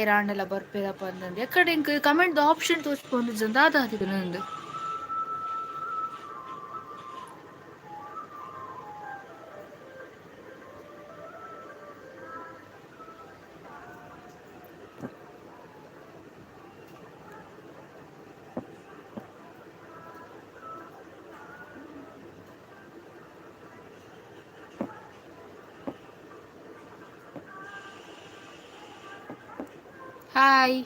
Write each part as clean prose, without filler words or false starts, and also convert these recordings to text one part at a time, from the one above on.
ಏರಾಂಡಲ ಬರ್ಪೆರಪ್ಪ ಅಂದಂದು ಎಕ್ಕಡೆ ಎಂಕ್ comment option ತೋಚ್ಪೊಂದು ದಾದ ಆತಿತ್ತು. Hi.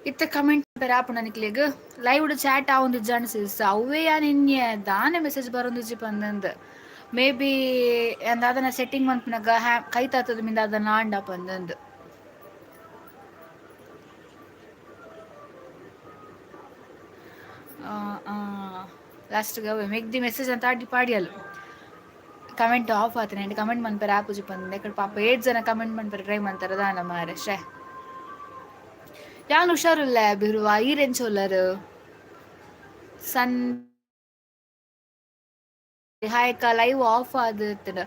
ಇತ್ತೆ ಕಮೆಂಟ್ ಪೆರಾಪುಂಡ ನಿಕ್ಲೆಗ್ ಲೈವ್ ಚಾಟ್ ಆವೊಂದಿಜ್ಜಾಂಡ್ ಸಿಸ್ ಅವ್ವೇ ಯಾನ್ ಎನ್ಯೆ ದಾನೆ ಮೆಸೇಜ್ ಬರೊಂದಿಜ್ಜಿ ಪಂದಂದ್. ಮೇ ಬಿ ಯಾನ್ ದಾದನ ಸೆಟ್ಟಿಂಗ್ ಮನ್ಪುನಗ ಹ್ಯಾ ಕೈ ತಾತದ ಮಿಂದ ದಾದನ ಆಂಡ ಪಂದಂದ್. ಲಾಸ್ಟ್ ಅವೇ ಮೆಗ್ದಿ ಮೆಸೇಜ್ ಅಂತ ಅಡ್ಡಿ ಪಾಡಿಯಲ್. ಕಮೆಂಟ್ ಆಫ್ ಆತನೆ ಕಮೆಂಟ್ ಮನ್ಪೆರೆ ಆಪುಜಿ ಪಂದ್ ಎಕಡೆ ಪಾಪ ಏಟ್ ಜನ ಕಮೆಂಟ್ ಮನ್ಪೆರೆ ಟ್ರೈ ಮಂತಾರ ದಾನ ಮಾರೆ ಶೇ. ಯಾನ್ ಹುಷಾರುಲ್ಲೆ ಬಿರುವ ಈರ್ ಎಂಚ ಉಲ್ಲರ್? ಸನ್ ಹಾಯ್ ಅಕ್ಕ, ಲೈವ್ ಆಫ್ ಆದಿತ್ತ್ಂಡ್.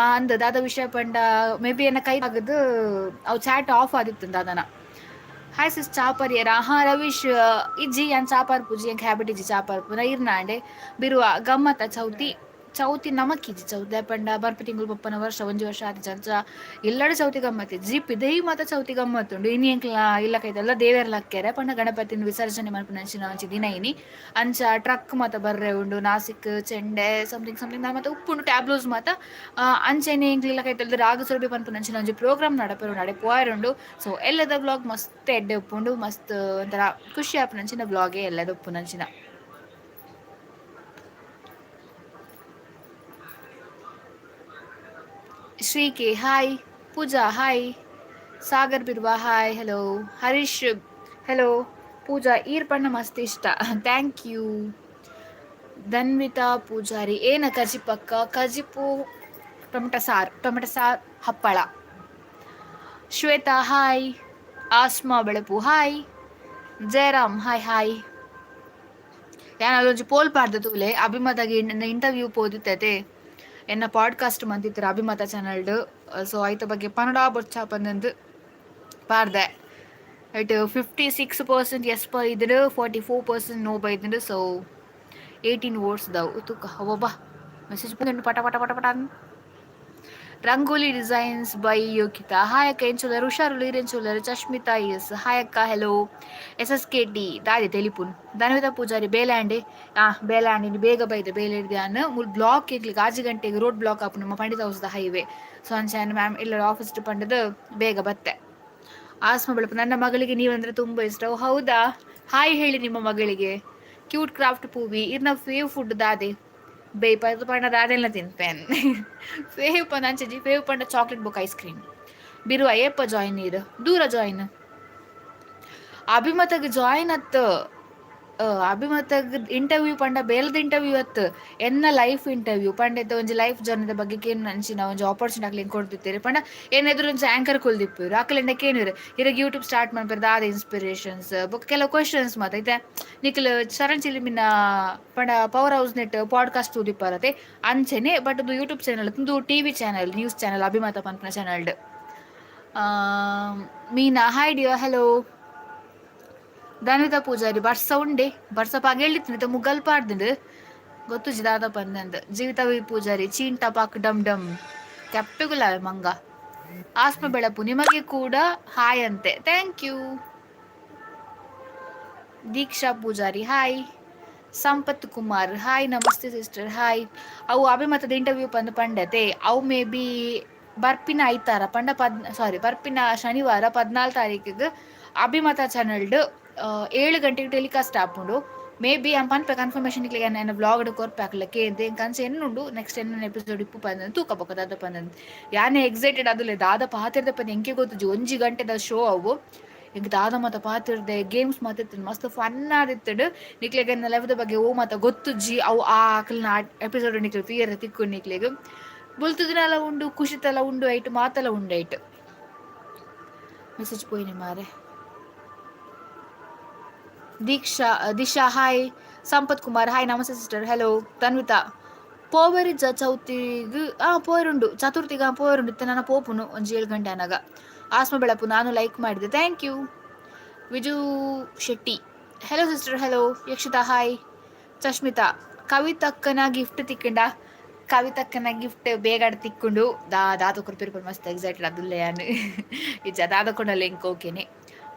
ಅಂದ್ ದಾದ ವಿಷಯ ಪಂಡ ಮೇ ಬಿ ಎನ್ನ ಕೈ ಆಗದು ಅವು ಚಾಟ್ ಆಫ್ ಆದಿತ್ತು ದಾದನ. ಹಾಯ್ ಸಿಸ್, ಚಾ ಪರಿಯರ? ಹಾ ರವೀಶ್, ಇಜ್ಜಿ, ಯಾನ್ ಚಾ ಪರ್ಪುಜಿ, ಎಂಕ್ ಹ್ಯಾಬಿಟ್ ಇಜ್ಜಿ ಚಾ ಪರ್ಪುನ. ಇರ್ನಾಂಡೆ ಬಿರುವ ಗಮ್ಮತ್ತ ಚೌತಿ? ಚೌತಿ ನಮಕ್ಕಿಜ್ಜಿ ಚೌತಿ ಪಂಡ ಬರ್ಪಿ ತಿಂಗಳು ಬೊಪ್ಪನ ವರ್ಷ ಒಂಜಿ ವರ್ಷ ಆತಿಜಿ ಅಂಚ ಇಲ್ಲಡೆ ಚೌತಿ ಗಮ್ಮತ್ ಇಜ್ಜಿ. ಪಿದಯಿ ಮಾತ ಚೌತಿ ಗಮ್ಮತ್ತುಂಡು. ಇನಿ ಎಂಕ್ಲ ಇಲ್ಲ ಕೈತಲ್ಲ ದೇವೆರ್ಲ ಅಕ್ಕೆರೆ ಪಂಡ ಗಣಪತಿನ ವಿಸರ್ಜನೆ ಮಲ್ಪುನಂಚಿನ ಒಂಜಿ ದಿನ ಇನಿ. ಅಂಚ ಟ್ರಕ್ ಮಾತ ಬರ್ರೆ ಉಂಡು, ನಾಸಿಕ್ ಚೆಂಡೆ ಸಮಥಿಂಗ್ ಸಮಥಿಂಗ್ ಮಾತ ಉಪ್ಪುಂಡು, ಟ್ಯಾಬ್ಲೋಸ್ ಮಾತ. ಅಂಚೆನೆ ಎಂಕ್ಲ ಇಲ್ಲ ಕೈತಲ್ದ ರಾಗ ಸುರಭಿ ಪನ್ಪುನಂಚಿನ ಒಂಜಿ ಪ್ರೋಗ್ರಾಮ್ ನಡಪರೆ ಉಂಡು, ಅಡೆ ಪೋಯರೆ ಉಂಡು. ಸೊ ಎಲ್ಲದ ವ್ಲಾಗ್ ಮಸ್ತ್ ಎಡ್ಡೆ ಉಪ್ಪುಂಡು, ಮಸ್ತ್ ಒಂಥರ ಖುಷಿ ಆಪುನಂಚಿನ ವ್ಲಾಗೇ ಎಲ್ಲದ ಉಪ್ಪುನಂಚಿನ. Shrike hi, Pooja hi, Sagar Birva hi, hello, Harish hello, Pooja ಈರ್ ಪಣ್ಣ ಮಸ್ತ್ ಇಷ್ಟ, thank you. Dhanvitha Poojary ಏನ ಕಜಿಪಕ್ಕ? ಕಜಿಪು ಟೊಮೆಟೊ ಸಾರು, ಟೊಮೆಟೊ ಸಾರು ಹಪ್ಪಳ. Shweta hi, Asma Belapu hi, Jayaram hi hi. ಯಾನ್ ಅಲ್ಲೊಂಜಿ ಪೋಲ್ ಪಾಡ್ದ ತೂಲೆ, ಅಭಿಮತಗ್ ಇಂಟರ್ವ್ಯೂ ಪೋದಿತ್ತತೆ ಎನ್ನ ಪಾಡ್ಕಾಸ್ಟ್ ಮಂತಿತ್ತೆರ್ ಅಭಿಮತ ಚಾನಲ್ಡ್. ಸೊ ಐತ ಬಗ್ಗೆ ಪನೊಡಾ ಬೊರ್ಚಾ ಪಂದಂದು ಪಾಡ್ದೆ. ಐಟ್ 56% ಎಸ್ ಬೈದ್ಂಡ್, 44% ನೋ ಬೈದ್ಂಡ್. ಸೊ 18 ವೋಟ್ಸ್ ದವು ತೂಕ. ಅಬ್ಬಬ್ಬಾ, ಮೆಸೇಜ್ ಬಂದುಂಡು ಪಟ ಪಟ ಪಟ ಪಟ. Rangoli designs by Yogita hi ಅಕ್ಕ, ಎಂಚುಲ್ಲರ್? ಹುಷಾರುಲ್ಲ, ಈರ್ ಎಂಚುಲ್ಲರ್? ಚಶ್ಮಿತಾ ಎಸ್ ಹಾಯ್ ಅಕ್ಕ, hello. S S K T ದಾದೆ ತೆಲಿಪುನ್. ಧನ್ವಿತಾ ಪೂಜಾರಿ ಬೇಲೆ ಆಂಡೆ? ಬೇಲೆ ಆಂಡ್, ಬೇಗ ಬೈದೆ ಬೇಲೆ ಹಿಡ್ದು ಮುಲ್ ಬ್ಲಾಕ್ ಎಂಕ್ಲಿಗ್ 6 ಗಂಟೆಗೆ ರೋಡ್ ಬ್ಲಾಕ್ ಆಪುಂಡು ನಮ್ಮ ಪಂಡಿತ ಹೌಸ್ದ ಹೈವೇ. ಸೊ ಅಂಚ ಮ್ಯಾಮ್ ಇಲ್ಲ ಆಫೀಸ್ ಪಂಡದು ಬೇಗ ಬತ್ತೆ. ಆಸ್ಮ ಬೆಳಪು ನನ್ನ ಮಗಳಿಗೆ ನೀವಂದ್ರೆ ತುಂಬ ಇಷ್ಟ. ಓ ಹೌದಾ, ಹಾಯ್ ಹೇಳಿ ನಿಮ್ಮ ಮಗಳಿಗೆ. ಕ್ಯೂಟ್ ಕ್ರಾಫ್ಟ್ ಪೂವಿ ಇರ್ನ ಫೇವ್ ಫುಡ್ ದಾದೆ? ಬೇಯ್ ಪಂಡ ಪಂಡ ದಾದೆಲ್ಲ ತಿನ್ಪೇನ್. ಫೇವ್ ಪಂಡ ಅಂಚೆಜಿ, ಫೇವ್ ಪಂಡ ಚಾಕ್ಲೇಟ್ ಬೊಕ್ಕ ಐಸ್ ಕ್ರೀಮ್. ಬಿರುವ ಏಪ ಜಾಯಿನ್ ಇರು? ದೂರ ಜಾಯಿನ್ ಅಭಿಮತಗ್ ಜಾಯಿನ್ ಅತ್. ಅಭಿಮತಗ್ ಇಂಟರ್ವ್ಯೂ ಪಂಡ ಬೇಲದ ಇಂಟರ್ವ್ಯೂ ಅತ್, ಎನ್ನ ಲೈಫ್ ಇಂಟರ್ವ್ಯೂ. ಪಂಡ ಒಂಜಿ ಲೈಫ್ ಜರ್ನಿದ ಬಗ್ಗೆ ಕೇನು ನಂಚಿನ ಒಂಜಿ ಆಪರ್ಚುನಿಟಿ ಅಕ್ಲೆಗ್ ಕೊಡ್ತಿತ್ತೆರ್. ಪಂಡ ಏನೆದುರು ಒಂಜಿ ಆಂಕರ್ ಕುಲ್ದಿಪ್ಪುವೆರ್, ಅಕ್ಲೆಂಡ ಕೇನುವೆರ್ ಇರೆಗ್ ಯೂಟ್ಯೂಬ್ ಸ್ಟಾರ್ಟ್ ಮನ್ಪೆರ್ ದಾದ ಇನ್ಸ್ಪಿರೇಷನ್ಸ್ ಬೊಕ್ಕ ಕೆಲವು ಕ್ವಶನ್ಸ್ ಮಾತ. ಐತೆ ನಿಕ್ಲ್ ಶರಣ್ ಚಿಲಿಮಿನ ಪಂಡ power house net podcast ತೂದಿಪ್ಪರತೆ ಅಂಚೆನೆ, ಬಟ್ ಉಂದು ಯೂಟ್ಯೂಬ್ ಚಾನಲ್, ಉಂದು TV channel, news channel ಅಭಿಮತ ಪನ್ಪಿನ channel. Meena hi dear, hello. Dhanvitha Poojary ಬರ್ಸ ಉಂಡೆ? ಬರ್ಸ ಪಗೆಳಿತ್ತು ಮುಗಲ್ ಪಾಡ್ದುಂಡು, ಗೊತ್ತುಜಿ ದಾದ ಪಂದಂದ್. ಜೀವಿತ ವಿ ಪೂಜಾರಿ ಚೀಂಟ ಪಾಕ್ ಡಮ್ ಡಮ್ ಕೆಪ್ಪೆಗುಲ ಮಂಗ. ಆಸ್ಮ ಬೆಳಪು ನಿಮಗೆ ಕೂಡ ಹಾಯ್ ಅಂತೆ, thank you. Deeksha Poojary hi. Sampath Kumar hi, namaste sister hi. ಅವು ಅಭಿಮತದ ಇಂಟರ್ವ್ಯೂ ಪಂದ್ ಪಂಡತೆ, ಅವು ಮೇ ಬಿ ಬರ್ಪಿನ ಐತಾರ ಪಂಡ ಪದ್ ಸಾರಿ ಬರ್ಪಿನ ಶನಿವಾರ 14 ತಾರೀಕಿಗೆ ಅಭಿಮತ ಚಾನಲ್ಡ್ 7 ಗಂಟೆಗೆ ಟೆಲಿಕಾಸ್ಟ್ ಆಪುಂಡು. ಮೇ ಬಿ ಯಾನ್ ಪನ್ಪೆ ಕನ್ಫರ್ಮೇಶನ್ ನಿಕ್ಲೆಗ್ ಎನ್ನ ವ್ಲಾಗ್ ಕೊರ್ಪೆ ಅಕ್ಲೆ ಕೇಂದ್ ಎಂಕ್ ಅಂಚ ಎನ್ನುಂಡು ನೆಕ್ಸ್ಟ್ ಎನ್ನ ಎಪಿಸೋಡ್ ಇಪ್ಪು ಪಂದ್ ತೂಕ ಬೊಕ ದಾದ ಪಂದ್. ಯಾನೆ ಎಕ್ಸೈಟೆಡ್ ಆದುಲ್ಲೆ ದಾದ ಪಾತೆರ್ದ ಪಂದ್ ಎಂಕೆ ಗೊತ್ತುಜಿ. 1 ಗಂಟೆದ ಶೋ ಅವು, ಎಂಕ್ ದಾದ ಮಾತ ಪಾತೆರ್ದೆ, ಗೇಮ್ಸ್ ಮಾತ ಇತ್ತುಂಡು, ಮಸ್ತ್ ಫನ್ ಆದಿತ್ತುಂಡು. ನಿಕ್ಲೆಗ್ ಎನ್ನ ಲೈಫ್ದ ಬಗ್ಗೆ ಓ ಮಾತ ಗೊತ್ತುಜ್ಜಿ, ಅವು ಆ ಅಕ್ಲೆನ ಎಪಿಸೋಡ್ ನಿಕ್ಲೆ ತೂಯೆರೆ ತಿಕ್ಕು. ನಿಕ್ಲೆಗ್ ಬೊಲ್ತುದಿನಲ ಉಂಡು, ಖುಷಿತಲ ಉಂಡು, ಐಟ್ ಮಾತಲ ಉಂಡು. ಐಟ್ ಮೆಸೇಜ್ ಪೋಯಿನಿ ಮಾರೆ. ದೀಕ್ಷಾ ದಿಶಾ ಹಾಯ್, ಸಂಪತ್ ಕುಮಾರ್ ಹಾಯ್, ನಮಸ್ತೆ ಸಿಸ್ಟರ್, ಹೆಲೋ. ತನ್ವಿತಾ ಪೋವೆರಿಜ್ಜ ಚೌತಿಗ್? ಆ ಪೋರುಂಡು ಚತುರ್ಥಿಗ ಪೋರುಂಡು. ಇತ್ತೆ ನನ್ನ ಪೋಪುನು ಒಂಜಿ 7 ಗಂಟೆ ಅನಾಗ. ಆಸ್ಮ ಬೆಳಪು ನಾನು ಲೈಕ್ ಮಾಡಿದೆ, thank you. Viju Shetty hello sister, hello. Yakshita hi. Chashmita ಕವಿತಕ್ಕನ gift ತಿಕ್ಕಂಡ? ಕವಿತಕ್ಕನ gift ಬೇಗ ತಿಕ್ಕೊಂಡು ದಾದ ಕೊರ್ಪಿರ್ಪರ್ ಮಸ್ತ್ ಎಕ್ಸೈಟೆಡ್ ಅದುಲ್ಲೆ ಯಾನು. ಇಜ್ಜ ದಾದ ಲಿಂಕ್ ಓಕೆನೆ.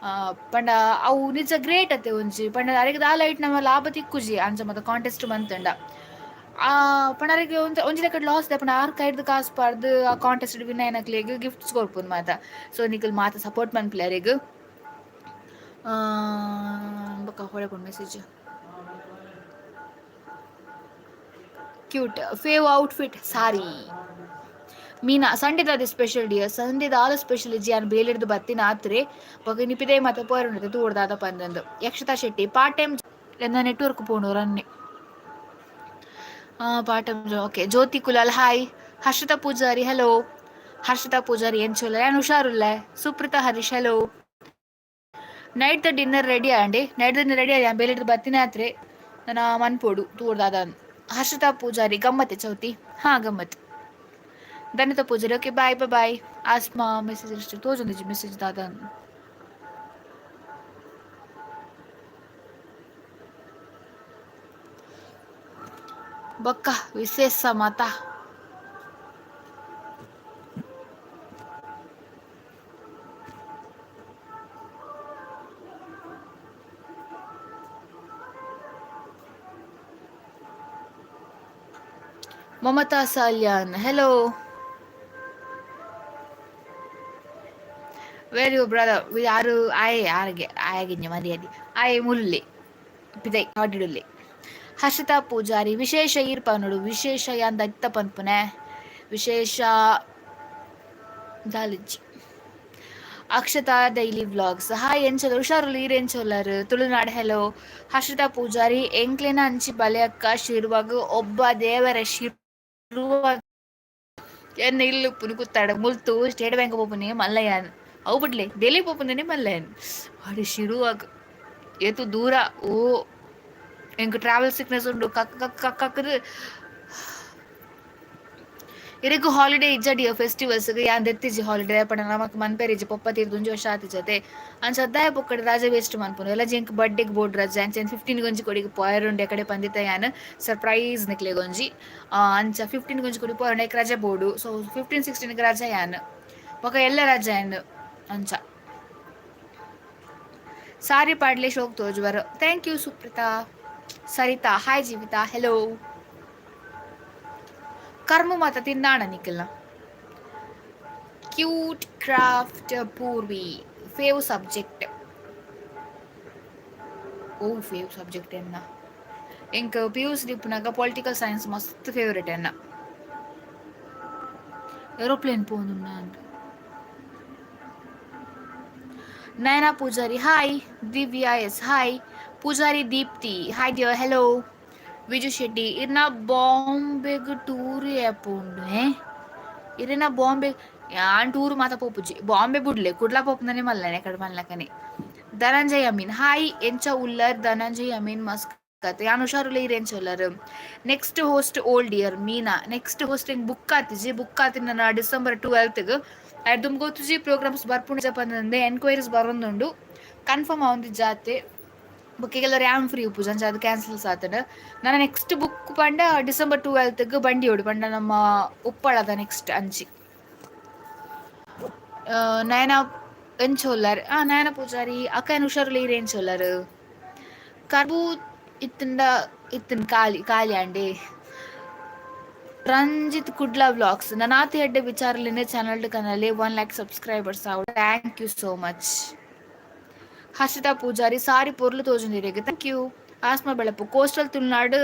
ಪಂಡ ಅವು ನಿಜ ಗ್ರೇಟ್ ಅತ್ತೆ ಒಂಜಿ ಪಂಡ ಅರೆಗ್ ದಾಲ ಐಟ್ ನಮ್ಮ ಲಾಭ ತಿಕ್ಕುಜಿ ಅಂಚ ಮತ್ತ ಕಾಂಟೆಸ್ಟ್ ಮಂತಂಡ. ಪಂಡ ಅರೆಗ್ ಒಂಜಿ ಲೆಕ್ಕ ಲಾಸ್ ಪಂಡ ಆರ್ ಕೈಡ್ದು ಕಾಸು ಪಾಡ್ದು ಆ ಕಾಂಟೆಸ್ಟ್ ವಿನ್ ಆಯ್ನಕ್ಲೆಗ್ ಗಿಫ್ಟ್ಸ್ ಕೊರ್ಪುನು ಮಾತ. ಸೊ ನಿಕಲ್ ಮಾತ ಸಪೋರ್ಟ್ ಮನ್ಪುಲೆ ಅರೆಗ್. ಬೊಕ್ಕ ಹೊಳೆ message. Cute fave outfit sari. Meena ಸಂಡೇದಾದ special dear? Sunday ದಾಲ ಸ್ಪೆಷಲ್ ಇಜ್ಜಿ, ಯಾನ್ ಬೇಲೆಡ್ದು ಬತ್ತಿನ ಆತ್ರೆ ಬೊಕ ನಿಪಿದೆ ಮಾತ ಪೋರುಂಡು ತೂಡ್ದಾದ ಪಂದಂದು. ಯಕ್ಷತಾ ಶೆಟ್ಟಿ ಪಾರ್ಟ್ ಟೈಮ್ ಎನ್ನ ನೆಟ್ವರ್ಕ್ ಪೋಂಡು ರನ್ನೆ. Part time okay. Jyothi Kulal hi. Harshita Poojary hello. Harshita Poojary ಎಂಚೊಲ್ಲ? ಯಾನ್ ಹುಷಾರುಲ್ಲೆ. Suprita Harish hello. Night the dinner ready Andy? Night dinner ready ಆಯ್ ಬೇಲೆಡ್ದು ಬತ್ತಿನ ಆತ್ರೆ ನನ್ನ ಮನ್ಪೋಡು ತೂಡ್ದಾದ. ಹರ್ಷಿತಾ ಪೂಜಾರಿ ಗಮ್ಮತ್ತೆ ಚೌತಿ? ಹಾ ಗಮ್ಮತ್. Dhanita Poojary okay bye bye bye. Asma message ಇಷ್ಟು ತೋಜೊಂದಿಜ್ಜಿ message ದಾದ. ಬೊಕ್ಕ ವಿಶೇಷ ಮಾತಾ? Mamata Salian hello. Where you brother? ಯಾರು ಆಯೆ ಯಾರಿಗೆ ಆಯಗಿಂಜ ಮರ್ಯಾದೆ ಆಯೆ ಮುಲ್ಲೆ ಪಿದೈ ಕಾಡಿಡುಲ್ಲೆ. ಹರ್ಷಿತಾ ಪೂಜಾರಿ ವಿಶೇಷ ಈರ್ಪ ನೋಡು. ವಿಶೇಷ ಯಾನ್ ದತ್ತ ಪನ್ಪುನೆ ವಿಶೇಷ ದಾಲಿಜ್ಜಿ. Akshatha daily vlogs hi ಎಂಚೊಲ್ಲ? ಹುಷಾರುಲ್ಲ ಈರ್ ಎಂಚೊಲ್ಲರ್? ತುಳುನಾಡು ಹೆಲೋ. ಹರ್ಷಿತಾ ಪೂಜಾರಿ ಎಂಕ್ಲೆನ ಅಂಚಿ ಬಲೆಯಕ್ಕ ಶಿರ್ವಾಗ ಒಬ್ಬ ದೇವರ ಶಿರ್ವಾಗ ಎನ್ನ ಇಲ್ಲು ಪುನುಕುತ್ತಾಡ ಮುಲ್ತು ಸ್ಟೇಟ್ ಬ್ಯಾಂಕ್ ಪೋಪುನಿ ಮಲ್ಲಯ್ಯನ್ ಅವು ಬಿಡ್ಲೆ ಡೆಲ್ಲಿ ಪೋಪುನೇ ಮಲ್ಲಯ್ಯನ್ ವಾಡಿ ಶಿರುವಾಗ ಏತು ದೂರ. ಓ ಎಂಕ್ ಟ್ರಾವೆಲ್ ಸಿಕ್ನೆಸ್ ಉಂಡು. ಕಕ್ ಕಕ್ ಕಕ್ ಕಕ್ಕದು. ಇರೆಗ್ ಹಾಲಿಡೇ ಇಜ್ಜಡಿ ಫೆಸ್ಟಿವಲ್ಸ್? ಯಾನ್ ದೆತ್ತಿಜಿ ಹಾಲಿಡೇ ಪಂಡ ನಮಕ್ ಮನ್ಪೆರಿಜ್ಜಿ ಪೊಪ್ಪ ತೀರ್ದು ಒಂಜಿ ವರ್ಷ ಆತಿಜತೆ. ಅಂಚ ದಾಯ ಪೊಕ್ಕಡೆ ರಜೆ ವೇಸ್ಟ್ ಮನ್ಪುನು ಎಲ್ಲ ಎಂಕ್ ಬರ್ಡೇಗ್ ಬೋರ್ಡ್ ರಜೆ. ಅಂಚ 15 ಗೊಂಜಿ ಕೊಡಿಗ್ ಪೋಯರುಂಡು ಎಕಡೆ ಪಂದಿತ ಯಾನ್ ಸರ್ಪ್ರೈಸ್ ನಿಕ್ಲೆಗೊಂಜಿ. ಅಂಚ 15 ಗೊಂಜಿ ಕೊಡಿ ಪೋಯರುಂಡು ಎಕ್ ರಜೆ ಬೋರ್ಡು. ಸೊ 15 16 ರಜೆ ಯಾನ್ ಬೊಕ ಎಲ್ಲ ರಜೆ ಯಾನ್. ಅಂಚ ಸಾರಿ ಪಾಡ್ಲೆ ಶೋಕ್ ತೋಜುವರು. Thank you Suprita. Saritha hi. Jeevitha hello. ಕರ್ಮ ಮಾತ ತಿಂದಾಣ ನಿಖಲ್ನ. Cute craft Poorvi fave subject? ಓ ಫೇವ್ ಸಬ್ಜೆಕ್ಟ್ ಎನ್ನ ಎಂಕ್ P U C ಇಪ್ಪುನಾಗ political science ಮಸ್ತ್ ಫೇವರೇಟ್ ಎನ್ನ. Aeroplane ಪೋಂದುನ್ನ. Nayana Poojary hi. Divya S hi. Poojary Deepti hi dear hello. Viju Shetty ಇರ್ನ ಬಾಂಬೆಗ್ tour ಏಪುಂಡು? ಇರೆನ Bombay ಯಾನ್ tour ಮಾತ ಪೋಪುಜಿ. ಬಾಂಬೆ ಬುಡ್ಲೆ ಕುಡ್ಲ ಪೋಪುನನೆ ಮಲ್ಲನೆ ಕಡೆ ಮಲ್ಲಕನೆ. ಧನಂಜಯ್ ಅಮೀನ್ ಹಾಯ್. ಎಂಚ ಉಲ್ಲರ್? ಧನಂಜಯ್ ಅಮೀನ್ ಮಸ್ಕತ್. ಯಾನ್ ಹುಷಾರುಲ್ಲ ಈರ್ ಎಂಚ ಉಲ್ಲರ್? Next host old dear Meena. Next hosting book ಆತಿಜಿ. Book ಆತಿ ನನ್ನ ಡಿಸೆಂಬರ್ 12ಗ್. ದುಮ್ ಗೊತ್ತುಜಿ ಪ್ರೋಗ್ರಾಮ್ಸ್ ಬರ್ಪುಂಡು ಪಂದಂದೆ ಎನ್ಕ್ವೈರೀಸ್ ಬರೊಂದುಂಡು. ಕನ್ಫರ್ಮ್ ಆವೊಂದು ಜಾತೆ ಬೊಕ್ಕ ಕೆಲವರು ಯಾನ್ ಫ್ರೀ ಉಪ್ಪುಜ ಅಂಚ ಅದು ಕ್ಯಾನ್ಸಲ್ಸ್ ಆತಂಡ್. ನನ್ನ ನೆಕ್ಸ್ಟ್ ಬುಕ್ ಪಂಡ ಡಿಸೆಂಬರ್ 12ಗ್ ಬಂಡಿಯೋಡು ಪಂಡ ನಮ್ಮ ಉಪ್ಪಳದ ನೆಕ್ಸ್ಟ್ ಅಂಚಿ. ನಯನ ಎಂಚ ಉಲ್ಲರ್? ನಯನ ಪೂಜಾರಿ ಅಕ್ಕ ಏನ್ ಹುಷಾರುಲ್ಲ ಈರ್ ಎಂಚ ಉಲ್ಲರ್? ಕರ್ಬೂ ಇತ್ತಂಡ ಇತ್ತನ್ ಖಾಲಿ ಖಾಲಿ ಆಂಡೆ. ರಂಜಿತ್ ಕುಡ್ಲ ವ್ಲಾಗ್ಸ್ ನನಾತಿ ಎಡ್ಡೆ ವಿಚಾರಲಿನ ಚಾನಲ್ ಕನಲ್ಲಿ 1 ಲ್ಯಾಕ್ ಸಬ್ಸ್ಕ್ರೈಬರ್ಸ್ ಆವು. Thank you so much. Harshita Poojary sari ಪೊರ್ಲು ತೋಜೊಂದಿರೆಗ್ thank you. Asma Belapu coastal Tulunadu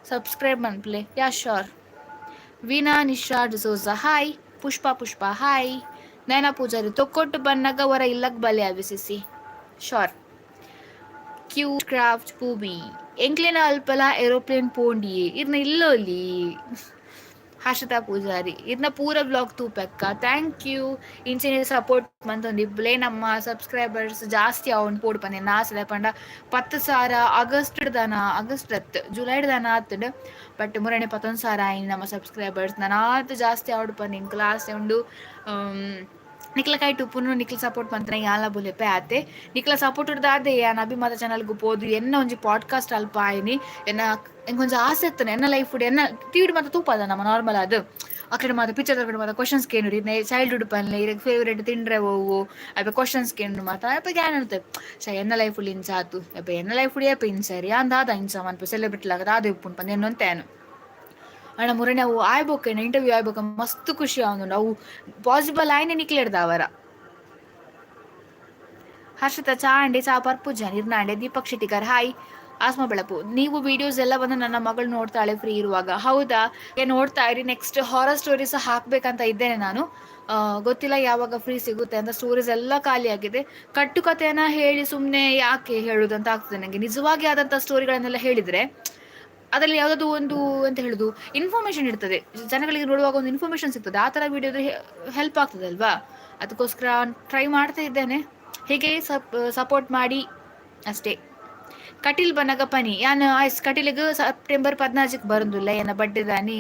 subscribe ಮನ್ಪುಲೆ. Yeah sure. Veena Nisha D'Souza hi. Pushpa Pushpa hi. Nayana Poojary Thokkottu ಬನ್ನಗ ವರ ಇಲ್ಲಗ್ ಬಲೆ ಅವಿಸಿಸಿ sure. Q craft ಪೂಬಿ ಎಂಕ್ಲೆನ ಅಲ್ಪಲ aeroplane ಪೋಂಡಿಯೇ ಇರ್ನ ಇಲ್ಲೋಲಿ. ಹರ್ಷಿತಾ ಪೂಜಾರಿ ಇದನ್ನ ಪೂರ ಬ್ಲಾಗ್ ತೂಪೆಕ್ಕ, thank you. ಇಂಚಿನ ಸಪೋರ್ಟ್ ಮಂತೊಂದಿಪ್ಪುಲೆ. ನಮ್ಮ ಸಬ್ಸ್ಕ್ರೈಬರ್ಸ್ ಜಾಸ್ತಿ ಅವನ್ ಪೋಡು ಪಂದೆ ಆಸೆ ಪಂಡ 10,000 ಆಗಸ್ಟ್ ದಾನ, ಆಗಸ್ಟ್ ಹತ್ತು ಜುಲೈ ದಾನ ಆತುಂಡು. ಬಟ್ ಮುರಣೆ 11,000 ಆಯಿನಿ ನಮ್ಮ ಸಬ್ಸ್ಕ್ರೈಬರ್ಸ್. ನನಾತ್ ಜಾಸ್ತಿ ಆವಡು ಪಂದ್ ಎಂಕುಲ ಆಸೆ ಉಂಡು. ನಿಕ್ಲ ಕೈಟ್ ಉಪ್ಪುನು ನಿಕ್ಲ ಸಪೋರ್ಟ್ ಮಂತ್ರ ಯಾಲ ಬುಲೆಪೆ ಆತೆ. ನಿಕ್ಲ ಸಪೋರ್ಟ್ ದಾದೆ ಯಾನ್ ಅಭಿಮಾತ ಚಾನಲ್ಗ್ ಪೋದು ಎನ್ನ ಒಂಜಿ ಪಾಡ್ಕಾಸ್ಟ್ ಅಲ್ಪ ಆಯಿನಿ. ಎನ್ನ ಎಂಕೊಂಜಿ ಆಸೆ ಇತ್ತನೆ ಎನ್ನ ಲೈಫ್ ಎನ್ನ ಟಿವಿಡ್ ಮಾತ ತೂಪಾದ ನಮ್ಮ ನಾರ್ಮಲ್ ಅದು ಅಕಡೆ ಮಾತ ಪಿಕ್ಚರ್ ಕಡೆ ಮಾತ ಕ್ವಶನ್ಸ್ ಕೇನುರಿ ಚೈಲ್ಡ್ಹುಡ್ ಪನ್ಲೆ ಇರೆಗ್ ಫೇವ್ರೇಟ್ ತಿಂಡ್ರೆ ಓವು ಅಪ್ಪ ಕ್ವಶನ್ಸ್ ಕೇನು ಮಾತ ಅಪ್ಪ ಗ್ಯಾನ್ ಅನ್ತೆ ಶ ಎನ್ನ ಲೈಫ್ ಇಂಚ ಆತು ಅಪ್ಪ ಎನ್ನ ಲೈಫ್ ಏಪ ಇಂಚ ಸರಿ ದಾದ ಇಂಚ ಮನ್ಪು ಸೆಲೆಬ್ರಿಟಿ ಲಾಗ ದಾದ ಇಪ್ಪುನ್ ಪಂದ್ ಎನ್ನೊಂತೇನು. ಅಣ್ಣ ಮುರಣೆ ಅವು ಆಯ್ಬೋಕೆ ಇಂಟರ್ವ್ಯೂ ಆಯ್ಬೋಕ ಮಸ್ತ್ ಖುಷಿ ಆವೊಂದುಂಡು. ಅವು ಪಾಸಿಬಲ್ ಆಯ್ನೆ ನಿಕ್ಲೆಡ್ದ ಅವರ. ಹರ್ಷಿತಾ ಚಾ ಅಂಡೆ ಚಾ ಪರ್ಪುಜ ನಿರ್ನಾಂಡೆ. ದೀಪಕ್ ಶೆಟ್ಟಿಗರ್ ಹಾಯ್. ಆಸ್ಮಾ ಬೆಳಪು ನೀವು ವಿಡಿಯೋಸ್ ಎಲ್ಲ ಬಂದು ನನ್ನ ಮಗಳು ನೋಡ್ತಾಳೆ ಫ್ರೀ ಇರುವಾಗ. ಹೌದಾ, ನೋಡ್ತಾ ಇರಿ. ನೆಕ್ಸ್ಟ್ ಹಾರರ್ ಸ್ಟೋರೀಸ್ ಹಾಕ್ಬೇಕಂತ ಇದ್ದೇನೆ ನಾನು. ಗೊತ್ತಿಲ್ಲ ಯಾವಾಗ ಫ್ರೀ ಸಿಗುತ್ತೆ ಅಂತ. ಸ್ಟೋರೀಸ್ ಎಲ್ಲ ಖಾಲಿ ಆಗಿದೆ. ಕಟ್ಟುಕತೆಯನ್ನ ಹೇಳಿ ಸುಮ್ಮನೆ ಯಾಕೆ ಹೇಳುದಂತ ಆಗ್ತದೆ ನನಗೆ. ನಿಜವಾಗಿ ಆದಂಥ ಸ್ಟೋರಿಗಳನ್ನೆಲ್ಲ ಹೇಳಿದ್ರೆ ಅದರಲ್ಲಿ ಯಾವುದಾದ್ರು ಒಂದು ಅಂತ ಹೇಳುದು ಇನ್ಫಾರ್ಮೇಶನ್ ಇರ್ತದೆ, ಜನಗಳಿಗೆ ನೋಡುವಾಗ ಒಂದು ಇನ್ಫಾರ್ಮೇಶನ್ ಸಿಗ್ತದೆ. ಆ ಥರ ವಿಡಿಯೋದು ಹೆಲ್ಪ್ ಆಗ್ತದೆ ಅಲ್ವಾ, ಅದಕ್ಕೋಸ್ಕರ ಟ್ರೈ ಮಾಡ್ತಾ ಇದ್ದೇನೆ. ಹೀಗೆ ಸಪೋರ್ಟ್ ಮಾಡಿ ಅಷ್ಟೇ. ಕಟೀಲ್ ಬನ್ನಗ ಪನಿ ಯಾನ್ ಆಯ್ಸ್ ಕಟೀಲಿಗೆ ಸೆಪ್ಟೆಂಬರ್ 14 ಬರಂದುಲ್ಲ ಎನ್ನ ಬಡ್ಡೆದಾನಿ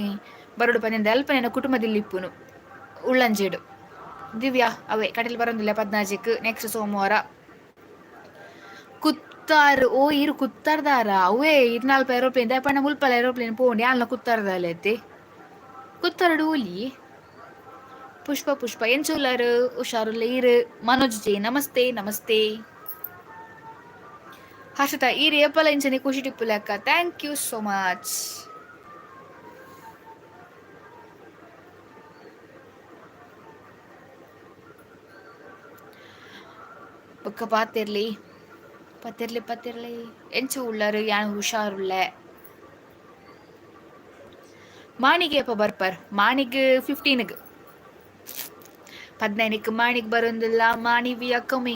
ಬರಡು ಪನಿಂದ ಅಲ್ಪ ಎನ್ನ ಕುಟುಂಬದಲ್ಲಿ ಇಪ್ಪುನು ಉಳ್ಳಂಜೇಡು ದಿವ್ಯಾ ಅವೇ ಕಟೀಲ್ ಬರಂದಿಲ್ಲ 14 ನೆಕ್ಸ್ಟ್ ಸೋಮವಾರ. ಕುತ್ತಾರು ಓ ಇರು ಕುತ್ತಾರ್ದಾರ ಅವೇ ಇರ್ನಾಲ್ಪ ಏರೋಪ್ಲೇನ್ ದಯಪಂಡ ಮುಲ್ಪಲ ಏರೋಪ್ಲೇನ್ ಪೋಂಡಿ ಯಾಲ್ನ ಕುತ್ತಾರ್ದಾಲೆ ಐತಿ ಕುತ್ತಾರಡು ಓಲಿ. ಪುಷ್ಪ ಪುಷ್ಪ ಎಂಚುಲ್ಲರು ಹುಷಾರುಲ್ಲ ಇರು. ಮನೋಜ್ ಜೆ ನಮಸ್ತೆ ನಮಸ್ತೆ. ಹರ್ಷಿತಾ ಈರ್ ಏಪಲ ಇಂಚನೆ ಖುಷಿ ಟಿಪ್ಪುಲಕ್ಕ, thank you so much. ಬೊಕ್ಕ ಪಾತಿರ್ಲಿ ಪತ್ತಿರ್ಲಿ ಪತ್ತಿರ್ಲಿ ಎಂಚ ಉಳ್ಳರು ಯಾನ್ ಹುಷಾರುಳ್ಳೆ. ಮಾಣಿಗೆ ಅಪ್ಪ ಬರ್ಪರ್ ಮಾಣಿಗ್ 15 15ಕ್ಕೆ ಮಾಣಿಗ್ ಬರೋದಿಲ್ಲ. ಮಾಣಿ we are coming.